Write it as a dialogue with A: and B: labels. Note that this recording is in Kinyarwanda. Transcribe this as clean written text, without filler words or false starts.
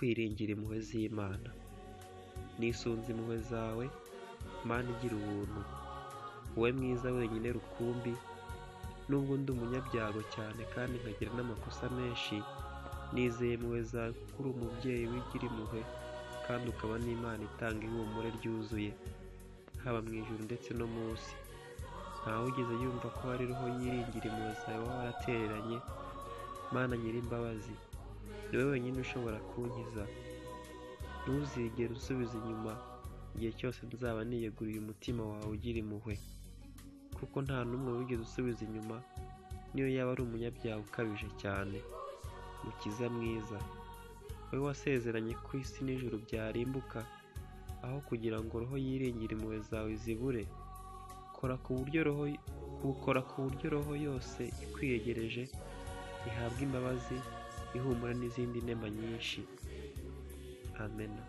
A: Kwiringira impuhwe z'Imana. Nisunze impuhwe zawe, Mana igira ubuntu, wowe mwiza wenyine rukumbi. Nubwo ndi umunyabyago cyane kandi nkagira n'amakosa menshi, nizeye impuhwe zawe kuko uri umubyeyi wigira impuhwe kandi ukaba n'Imana itanga ihumure ryuzuye, haba mu ijuru ndetse no munsi. Ntawigeze yumva ko hari roho yiringira impuhwe zawe waba waratereranye. Mana nyir'imbabazi, ni wowe wenyine ushobora kunkiza. Ntuzigere unsubiza inyuma igihe cyose nzaba niyeguriye umutima wawe ugira impuhwe, kuko nta n'umwe wigeze usubiza inyuma, niyo yaba ari umunyabyaha ukabije cyane. Mukiza mwiza, wowe wasezeranye ko isi n'ijuru byarimbuka aho kugira ngo roho yiringire impuhwe zawe zibure, kora ku buryo roho kora ku buryo roho yose ikwiyegereje ihabwa imbabazi, ihumure n'izindi nema nyinshi. Amena.